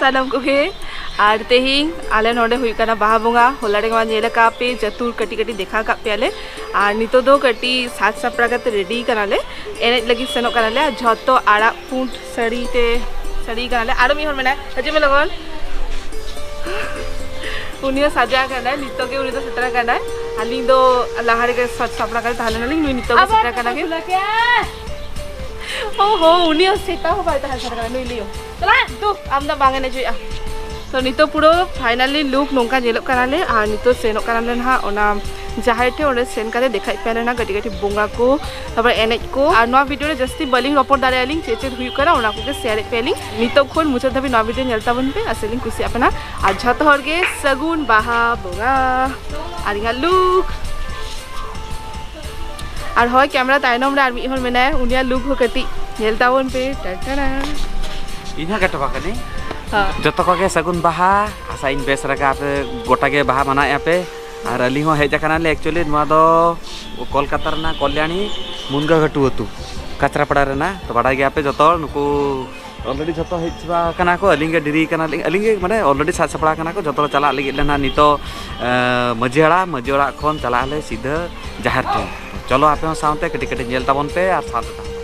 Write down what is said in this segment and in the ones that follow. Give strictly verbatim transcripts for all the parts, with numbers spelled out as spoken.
ᱥᱟᱱᱟᱢ ᱠᱚᱜᱮ᱾ ᱟᱨ ᱛᱮᱦᱮᱧ ᱟᱞᱮ ᱱᱚᱰᱮ ᱦᱩᱭᱩᱜ ᱠᱟᱱᱟ ᱵᱟᱦᱟ ᱵᱚᱸᱜᱟ᱾ ᱦᱚᱞᱟ ᱨᱮ ᱢᱟ ᱧᱮᱞ ᱟᱠᱟᱫ ᱯᱮ, ᱡᱟᱹᱛᱩᱨ ᱠᱟᱹᱴᱤᱡ ᱠᱟᱹᱴᱤᱡ ᱫᱮᱠᱷᱟᱣ ᱟᱠᱟᱫ ᱯᱮᱭᱟᱞᱮ᱾ ᱟᱨ ᱱᱤᱛᱚᱜ ᱫᱚ ᱠᱟᱹᱴᱤᱡ ᱥᱟᱡᱽ ᱥᱟᱯᱲᱟᱣ ᱠᱟᱛᱮ ᱨᱮᱰᱤ ᱠᱟᱱᱟᱞᱮ, ᱮᱱᱮᱡ ᱞᱟᱹᱜᱤᱫ ᱥᱮᱱᱚᱜ ᱠᱟᱱᱟᱞᱮ᱾ ᱟᱨ ᱡᱷᱚᱛᱚ ᱟᱲᱟᱜ ᱯᱩᱸᱰ ᱥᱟᱹᱲᱤ ᱛᱮ ᱥᱟᱹᱲᱤ ᱠᱟᱱᱟᱞᱮ᱾ ᱟᱨᱚ ᱢᱤᱫ ᱦᱚᱲ ᱢᱮᱱᱟᱭ, ᱦᱤᱡᱩᱜ ᱢᱮ ᱞᱚᱜᱚᱱ᱾ ᱩᱱᱤ ᱦᱚᱸ ᱥᱟᱡᱟᱣ ᱠᱟᱱᱟᱭ, ᱱᱤᱛᱚᱜ ᱜᱮ ᱩᱱᱤ ᱫᱚ ᱥᱮᱴᱮᱨ ᱠᱟᱱᱟᱭ᱾ ᱟᱹᱞᱤᱧ ᱫᱚ ᱞᱟᱦᱟ ᱨᱮᱜᱮ ᱥᱟᱡᱽ ᱥᱟᱯᱲᱟᱣ ᱠᱟᱛᱮ ᱛᱟᱦᱮᱸ ᱞᱮᱱᱟᱞᱤᱧ, ᱱᱩᱭ ᱱᱤᱛᱚᱜ ᱜᱮ ᱥᱮᱴᱮᱨ ᱠᱟᱱᱟ ᱜᱮ᱾ ᱳ ᱦᱳ, ᱩᱱᱤ ᱦᱚᱸ ᱥᱮᱛᱟ ᱦᱚᱸ ᱵᱟᱭ ᱛᱟᱦᱮᱸ ᱥᱟᱱᱟ ᱠᱟᱱᱟ, ᱱᱩᱭ ᱞᱤᱭᱳ᱾ ᱪᱟᱞᱟᱜ ᱫᱩ, ᱟᱢ ᱫᱚ ᱵᱟᱝ ᱮᱱᱮᱡ ᱦᱩᱭᱩᱜᱼᱟ᱾ ᱛᱚ ᱱᱤᱛᱚᱜ ᱯᱩᱨᱟᱹ finally look ᱱᱚᱝᱠᱟ ᱧᱮᱞᱚᱜ ᱠᱟᱱᱟᱞᱮ᱾ ᱟᱨ ᱱᱤᱛᱚᱜ ᱥᱮᱱᱚᱜ ᱠᱟᱱᱟᱞᱮ ᱱᱟᱦᱟᱜ ᱚᱱᱟ ᱡᱟᱦᱮᱨ ᱴᱷᱮᱱ, ᱚᱸᱰᱮ ᱥᱮᱱ ᱠᱟᱛᱮ ᱫᱮᱠᱷᱟᱭ ᱯᱮᱭᱟᱞᱮ ᱱᱟᱦᱟᱜ ᱠᱟᱹᱴᱤᱡ ᱠᱟᱹᱴᱤᱡ ᱵᱚᱸᱜᱟ ᱠᱚ, ᱛᱟᱨᱯᱚᱨ ᱮᱱᱮᱡ ᱠᱚ᱾ ᱟᱨ ᱱᱚᱣᱟ video ᱨᱮ ᱡᱟᱹᱥᱛᱤ ᱵᱟᱹᱞᱤᱧ ᱨᱚᱯᱚᱲ ᱫᱟᱲᱮᱭᱟᱜᱼᱟ ᱞᱤᱧ, ᱪᱮᱫ ᱪᱮᱫ ᱦᱩᱭᱩᱜ ᱠᱟᱱᱟ ᱚᱱᱟ ᱠᱚᱜᱮ share ᱮᱫ ᱯᱮᱭᱟᱞᱤᱧ᱾ ᱱᱤᱛᱚᱜ ᱠᱷᱚᱱ ᱢᱩᱪᱟᱹᱫ ᱫᱷᱟᱹᱵᱤᱡ ᱱᱚᱣᱟ video ᱧᱮᱞ ᱛᱟᱵᱚᱱ ᱯᱮ, ᱟᱥᱟ ᱞᱤᱧ ᱠᱩᱥᱤᱭᱟᱜ ᱯᱮ ᱱᱟᱦᱟᱜ᱾ ᱟᱨ ᱡᱷᱚᱛᱚ ᱦᱚᱲ ᱜᱮ ᱥᱟᱹᱜᱩᱱ ᱵᱟᱦᱟ ᱵᱚᱸᱜᱟ᱾ ᱟᱨ ᱤᱧᱟᱹᱜ look᱾ ᱟᱨ ᱦᱳᱭ, camera ᱛᱟᱭᱱᱚᱢ ᱨᱮ ᱟᱨ ᱢᱤᱫ ᱦᱚᱲ ᱢᱮᱱᱟᱭᱟ, ᱩᱱᱤᱭᱟᱜ look ᱦᱚᱸ ᱠᱟᱹᱴᱤᱡ ᱧᱮᱞ ᱛᱟᱵᱚᱱ ᱯᱮ᱾ ᱴᱟᱴᱟᱲᱟ᱾ ᱤᱧ ᱦᱚᱸ ᱜᱟᱛᱮ ᱠᱚᱲᱟ ᱠᱟᱹᱱᱟᱹᱧ᱾ ᱦᱮᱸ᱾ ᱡᱚᱛᱚ ᱠᱚᱜᱮ ᱥᱟᱹᱜᱩᱱ ᱵᱟᱦᱟ᱾ ᱟᱥᱟᱭᱟᱹᱧ ᱵᱮᱥ ᱞᱮᱠᱟ ᱟᱯᱮ ᱜᱚᱴᱟ ᱜᱮ ᱵᱟᱦᱟ ᱢᱟᱱᱟᱣᱮᱫᱼᱟ ᱯᱮ᱾ ᱟᱨ ᱟᱹᱞᱤᱧ ᱦᱚᱸ ᱦᱮᱡ ᱟᱠᱟᱱᱟᱞᱮ᱾ Actually ᱱᱚᱣᱟ ᱫᱚ ᱠᱳᱞᱠᱟᱛᱟ ᱨᱮᱱᱟᱜ ᱠᱚᱞᱭᱟᱬᱤ ᱢᱩᱱᱜᱟᱹ ᱜᱷᱟᱹᱴᱩ ᱟᱹᱛᱩ, ᱠᱟᱪᱨᱟᱯᱟᱲᱟ ᱨᱮᱱᱟᱜ᱾ ᱛᱚ ᱵᱟᱰᱟᱭ ᱜᱮᱭᱟ ᱯᱮ ᱡᱚᱛᱚ ᱦᱚᱲ, ᱱᱩᱠᱩ already ᱡᱷᱚᱛᱚ ᱦᱮᱡ ᱪᱟᱵᱟ ᱟᱠᱟᱱᱟ ᱠᱚ᱾ ᱟᱹᱞᱤᱧ ᱜᱮ ᱰᱮᱨᱤ ᱠᱟᱱᱟᱞᱤᱧ, ᱟᱹᱞᱤᱧ ᱜᱮ ᱢᱟᱱᱮ already ᱥᱟᱡᱽ ᱥᱟᱯᱲᱟᱣ ᱠᱟᱱᱟ ᱠᱚ᱾ ᱡᱚᱛᱚ ᱦᱚᱲ ᱪᱟᱞᱟᱜ ᱞᱟᱹᱜᱤᱫ ᱞᱮ ᱱᱟᱦᱟᱜ ᱱᱤᱛᱚᱜ, ᱮᱸ, ᱢᱟᱹᱡᱷᱤ ᱦᱟᱲᱟᱜ, ᱢᱟᱹᱡᱷᱤ ᱚᱲᱟᱜ ᱠᱷᱚᱱ ᱪᱟᱞᱟᱜ ᱟᱞᱮ ᱥᱤᱫᱷᱟᱹ ᱡᱟᱦᱮᱨ ᱴᱷᱮᱱ᱾ ᱪᱚᱞᱚ ᱟᱯᱮ ᱦᱚᱸ ᱥᱟᱶᱛᱮ ᱠᱟᱹᱴᱤᱡ ᱠᱟᱹᱴᱤᱡ ᱧᱮᱞ ᱛᱟᱵᱚᱱ ᱯᱮ ᱟᱨ ᱥᱟᱶᱛᱮ ᱛᱟᱦᱮᱱ ᱯᱮ᱾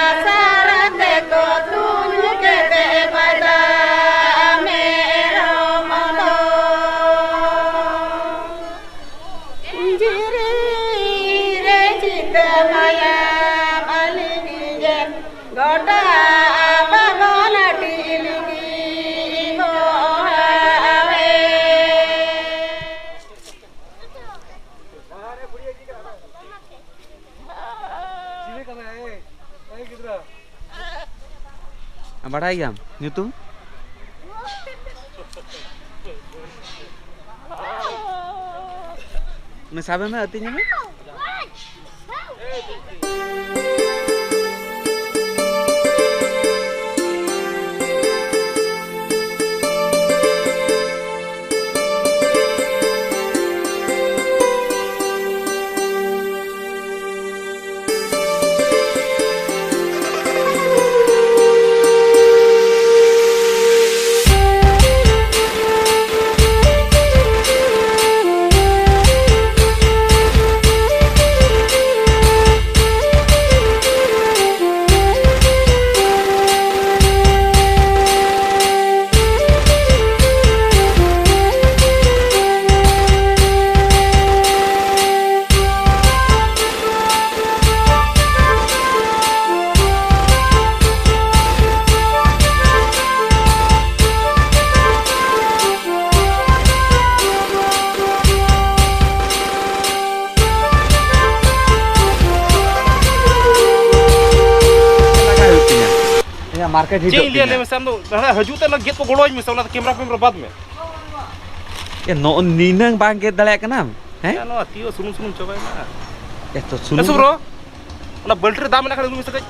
ᱟᱥᱟᱨ ᱛᱮᱠᱚ ᱛᱩᱧ ᱠᱮᱫᱮ ᱵᱟᱡᱟ ᱢᱮᱨᱚᱢ ᱫᱚ᱾ ᱡᱤᱨᱤ ᱨᱮ ᱪᱤᱛᱟᱹ ᱢᱟᱭᱟᱢ ᱟᱹᱞᱤᱧ ᱜᱮ ᱜᱚᱴᱟ ᱵᱟᱵᱚᱱ ᱟᱹᱰᱤ ᱞᱤᱜᱤ ᱜᱚᱦᱟᱣᱮ᱾ ᱵᱟᱲᱟᱭ ᱜᱮᱭᱟᱢ ᱧᱩᱛᱩᱢ? ᱩᱱᱤ ᱥᱟᱵᱮ ᱢᱮ, ᱟᱹᱛᱤᱧᱮ ᱢᱮ᱾ ᱞᱟᱜᱟᱣ ᱦᱩᱭᱩᱜ ᱛᱤᱧᱟ᱾ ᱤᱧᱟᱹᱜ ᱢᱟᱨᱠᱮᱴ ᱪᱮᱫ ᱦᱤᱡᱩᱜ ᱤᱧ ᱞᱟᱹᱭᱟ, ᱞᱟᱹᱭ ᱛᱤᱧᱟ᱾ ᱢᱮᱥᱮ, ᱟᱢ ᱫᱚ ᱦᱟᱱᱟ ᱦᱤᱡᱩᱜ ᱛᱮ ᱚᱱᱟ ᱜᱮᱫ ᱠᱚ ᱜᱚᱲᱚᱣᱟᱹᱧ ᱢᱮᱥᱮ, ᱚᱱᱟ ᱫᱚ ᱠᱮᱢᱨᱟ ᱯᱷᱮᱢᱨᱟ ᱵᱟᱫ ᱢᱮ᱾ ᱮ, ᱱᱚᱜᱼᱚ ᱱᱤᱱᱟᱹᱝ ᱵᱟᱝ ᱜᱮᱫ ᱫᱟᱲᱮᱭᱟᱜ ᱠᱟᱱᱟᱢ? ᱦᱮᱸ? ᱮ, ᱱᱚᱣᱟ ᱛᱤᱭᱳ ᱥᱩᱱᱩᱢ ᱥᱩᱱᱩᱢ ᱪᱟᱵᱟᱭᱮᱱᱟ᱾ ᱮ, ᱛᱚ ᱮ, ᱥᱩᱱᱩᱢ ᱥᱩᱵᱨᱚ, ᱚᱱᱟ ᱵᱟᱹᱞᱴᱤ ᱨᱮ ᱫᱟᱜ ᱢᱮᱱᱟᱜ ᱠᱷᱟᱱ ᱟᱹᱜᱩᱭ ᱢᱮᱥᱮ ᱠᱟᱹᱡ᱾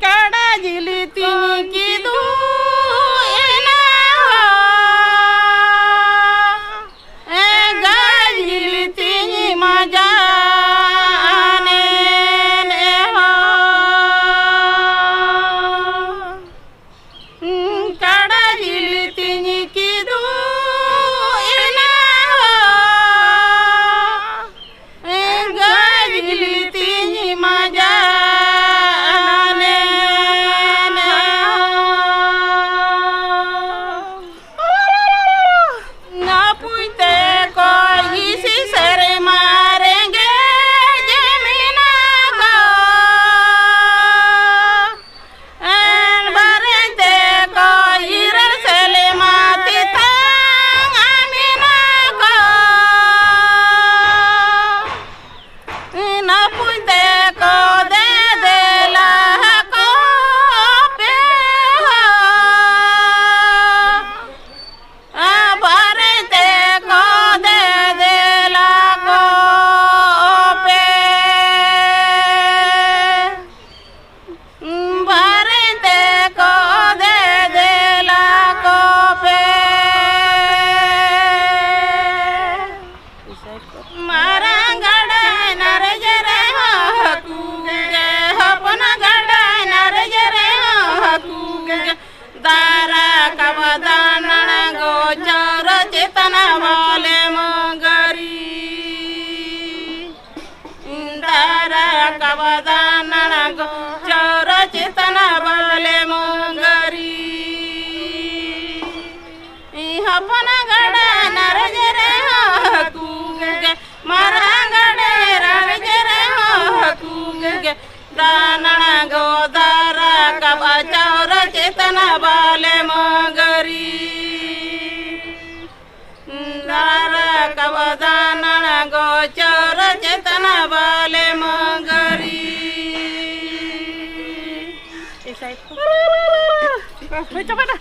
ᱠᱟᱰᱟ ᱡᱤᱞ ᱛᱤᱧ ᱠᱤᱫᱩ ᱮᱱᱟ ᱦᱚᱸ, ᱮ ᱜᱟᱹᱭ ᱡᱤᱞ ᱛᱤᱧ ᱢᱟᱡᱟᱱᱮᱱ ᱦᱚᱸ᱾ ᱠᱟᱰᱟ ᱡᱤᱞ ᱛᱤᱧ ᱠᱤᱫᱩ ᱮᱱᱟ ᱦᱚᱸ, ᱜᱟᱹᱭ ᱡᱤᱞ ᱛᱤᱧ ᱢᱟᱡᱟᱱᱮᱱᱟ᱾ ᱱᱟᱯᱩᱭ ᱛᱮᱠᱚ ᱦᱤᱥᱤ ᱥᱮᱨᱢᱟ ᱨᱮᱸᱜᱮᱡ ᱢᱮᱱᱟᱜ ᱠᱚ᱾ ᱮᱱ ᱵᱟᱨᱮ ᱛᱮᱠᱚ ᱤᱨᱟᱹᱞ ᱥᱮᱨᱢᱟ ᱛᱮᱛᱟᱝ ᱟᱢᱤᱱᱟ ᱠᱚ᱾ ᱱᱟᱯᱩᱭ ᱛᱮᱠᱚ ᱫᱮᱫᱮᱞᱟ ᱠᱚ ᱯᱮ ᱦᱚᱸ᱾ ᱵᱟᱨᱮ ᱛᱮᱠᱚ ᱫᱮᱫᱮᱞᱟ ᱠᱚ ᱯᱮ᱾ ᱵᱟᱨᱮ ᱛᱮᱠᱚ ᱫᱮᱫᱮᱞᱟ ᱠᱚ ᱯᱮ᱾ ᱢᱟᱨᱟᱝ ᱜᱟᱰᱟ ᱱᱟᱨᱮᱡ ᱨᱮᱦᱚᱸ ᱦᱟᱹᱠᱩ ᱜᱮ, ᱦᱚᱯᱚᱱ ᱜᱟᱰᱟ ᱱᱟᱨᱮᱡ ᱨᱮᱦᱚᱸ ᱦᱟᱹᱠᱩ ᱜᱮ᱾ ᱫᱟᱨᱟ ᱠᱟᱵᱟ ᱫᱟᱱᱟᱲᱟ ᱜᱚ ᱪᱟᱣᱨᱟ ᱪᱮᱛᱟᱱᱟ ᱵᱟᱞᱮ ᱢᱚᱜᱟᱨᱤ᱾ ᱫᱟᱨᱟ ᱠᱟᱵᱟ ᱫᱟᱱᱟᱲᱟ ᱜᱚ ᱪᱟᱣᱨᱟ ᱪᱮᱛᱟᱱᱟ ᱵᱟᱞᱮ ᱢᱚᱜᱟᱨᱤ᱾ ᱦᱚᱯᱚᱱ ᱜᱟᱰᱟ ᱱᱟᱨᱮᱡ ᱨᱮᱦᱚᱸ ᱦᱟᱹᱠᱩ ᱜᱮ, ᱢᱟᱨᱟᱝ ᱜᱟᱰᱟ ᱱᱟᱨᱮᱡ ᱨᱮᱦᱚᱸ ᱦᱟᱹᱠᱩ ᱜᱮ᱾ ᱫᱟᱱᱟᱲᱟ ᱜᱚ ᱫᱟᱨᱟ ᱠᱟᱵᱟ ᱪᱟᱣᱨᱟ ᱪᱮᱛᱟᱱᱟ ᱵᱟᱞᱮ ᱢᱚᱜᱟᱨᱤ᱾ ᱫᱟᱨᱟ ᱠᱟᱵᱟ ᱫᱟᱱᱟᱲᱟ ᱜᱚ ᱪᱟᱣᱨᱟ ᱪᱮᱛᱟᱱᱟ ᱵᱟᱞᱮ ᱢᱚᱜᱟᱨᱤ᱾ ᱦᱩᱭ ᱪᱟᱵᱟᱭᱱᱟ᱾